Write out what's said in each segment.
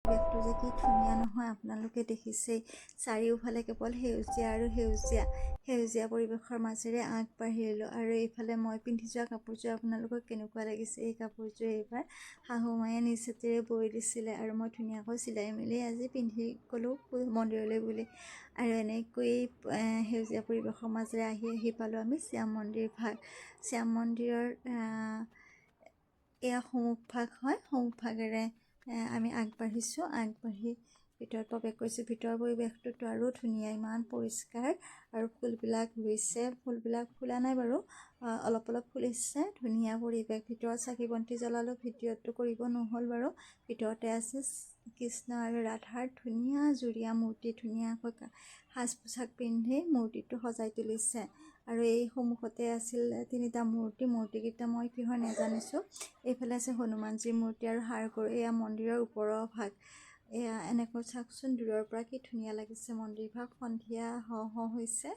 পৰিৱেশটো যে কি ধুনীয়া নহয়, আপোনালোকে দেখিছেই। চাৰিওফালে কেৱল সেউজীয়া আৰু সেউজীয়া। সেউজীয়া পৰিৱেশৰ মাজেৰে আগবাঢ়িলোঁ। আৰু এইফালে মই পিন্ধি যোৱা কাপোৰযোৰ আপোনালোকৰ কেনেকুৱা লাগিছে? এই কাপোৰযোৰ এইবাৰ শাহু মায়ে নিজ হাতেৰে বৈ দিছিলে আৰু মই ধুনীয়াকৈ চিলাই মেলি আজি পিন্ধি গ'লোঁ মন্দিৰলৈ বুলি। আৰু এনেকৈয়ে সেউজীয়া পৰিৱেশৰ মাজেৰে আহি আহি পালোঁ আমি শ্যাম মন্দিৰ ভাগ। শ্যাম মন্দিৰৰ এয়া সন্মুখভাগ হয়। সন্মুখভাগেৰে আমি আগবাঢ়িছোঁ, আগবাঢ়ি ভিতৰত প্ৰৱেশ কৰিছোঁ। ভিতৰৰ পৰিৱেশটোতো আৰু ধুনীয়া, ইমান পৰিষ্কাৰ আৰু ফুলবিলাক ৰুইছে। ফুলবিলাক ফুলা নাই বাৰু, অলপ অলপ ফুলিছে। ধুনীয়া পৰিৱেশ। ভিতৰত চাকি বন্তি জ্বলালোঁ, ভিডিঅ'টো কৰিব নহ'ল বাৰু। ভিতৰতে আছে কৃষ্ণ আৰু ৰাধাৰ ধুনীয়া যুৰীয়া মূৰ্তি। ধুনীয়াকৈ সাজ পোছাক পিন্ধি মূৰ্তিটো সজাই তুলিছে। আৰু এই সন্মুখতে আছিল তিনিটা মূৰ্তি। মূৰ্তিকেইটা মই কিহৰ নেজানিছোঁ। এইফালে আছে হনুমানজীৰ মূৰ্তি আৰু ষাঁড় গৰু। এয়া মন্দিৰৰ ওপৰৰ ভাগ। এয়া এনেকৈ চাওকচোন, দূৰৰ পৰা কি ধুনীয়া লাগিছে মন্দিৰভাগ। সন্ধিয়া হওঁ হওঁ হৈছে।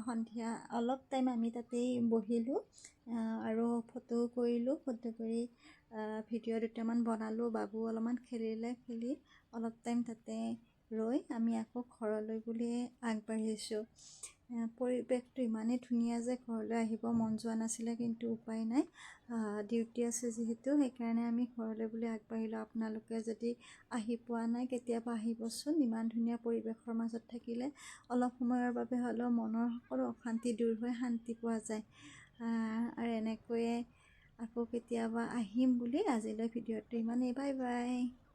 সন্ধিয়া অলপ টাইম আমি তাতেই বহিলোঁ আৰু ফটো কৰিলোঁ। ফটো কৰি ভিডিঅ' দুটামান বনালোঁ। বাবু অলপমান খেলিলে। খেলি অলপ টাইম তাতে ৰৈ আমি আকৌ ঘৰলৈ বুলি আগবাঢ়িছোঁ। পৰিৱেশটো ইমানেই ধুনীয়া যে ঘৰলৈ আহিব মন যোৱা নাছিলে, কিন্তু উপায় নাই, ডিউটি আছে যিহেতু, সেইকাৰণে আমি ঘৰলৈ বুলি আগবাঢ়িলোঁ। আপোনালোকে যদি আহি পোৱা নাই, কেতিয়াবা আহিবচোন। ইমান ধুনীয়া পৰিৱেশৰ মাজত থাকিলে অলপ সময়ৰ বাবে হ'লেও মনৰ সকলো অশান্তি দূৰ হৈ শান্তি পোৱা যায়। আৰু এনেকৈয়ে আকৌ কেতিয়াবা আহিম বুলি আজিলৈ ভিডিঅ'টো ইমানেই। Bye bye.